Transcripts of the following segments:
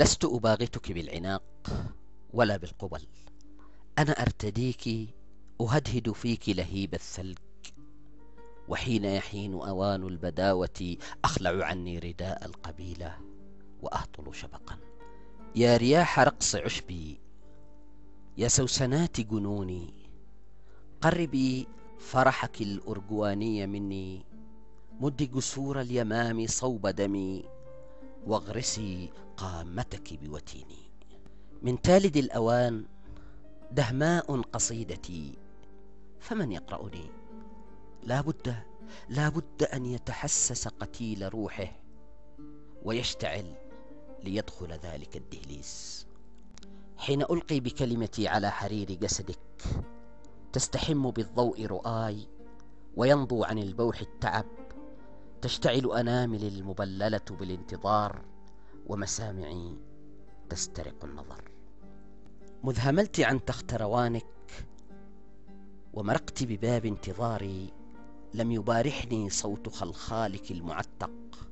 لست أباغتك بالعناق ولا بالقبل، أنا أرتديك أهدهد فيك لهيب الثلج، وحين يحين أوان البداوة أخلع عني رداء القبيلة وأهطل شبقا. يا رياح رقص عشبي، يا سوسنات جنوني، قربي فرحك الأرجواني مني، مدي جسور اليمام صوب دمي، واغرسي قامتك بوتيني. من تالد الأوان دهماء قصيدتي، فمن يقرأني؟ لا بد أن يتحسس قتيل روحه ويشتعل ليدخل ذلك الدهليز. حين ألقي بكلمتي على حرير جسدك تستحم بالضوء رؤاي، وينضو عن البوح التعب، تشتعل أنامل المبللة بالانتظار، ومسامعي تسترق النظر. مذ هملت عن تخت روانك ومرقت بباب انتظاري، لم يبارحني صوت خلخالك المعتق،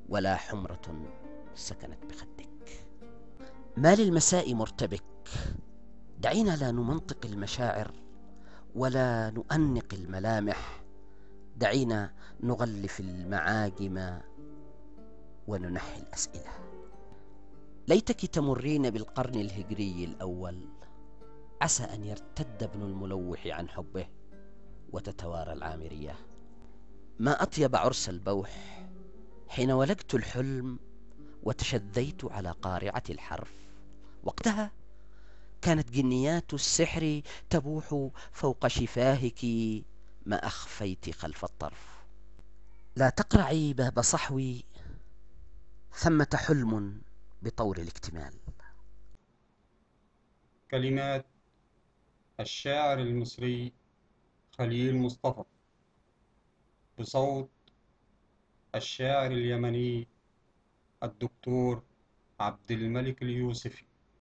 ولا حمرة سكنت بخدك. ما للمساء مرتبك، دعينا لا نمنطق المشاعر ولا نؤنق الملامح، دعينا نغلف المعاجم وننحي الأسئلة. ليتك تمرين بالقرن الهجري الأول، عسى أن يرتد ابن الملوح عن حبه وتتوارى العامرية. ما أطيب عرس البوح حين ولجت الحلم وتشذيت على قارعة الحرف، وقتها كانت جنيات السحر تبوح فوق شفاهك ما أخفيت خلف الطرف. لا تقرعي باب صحوي، ثمة حلم بطور الاكتمال. كلمات الشاعر المصري خليل مصطفى، بصوت الشاعر اليمني الدكتور عبد الملك اليوسفي.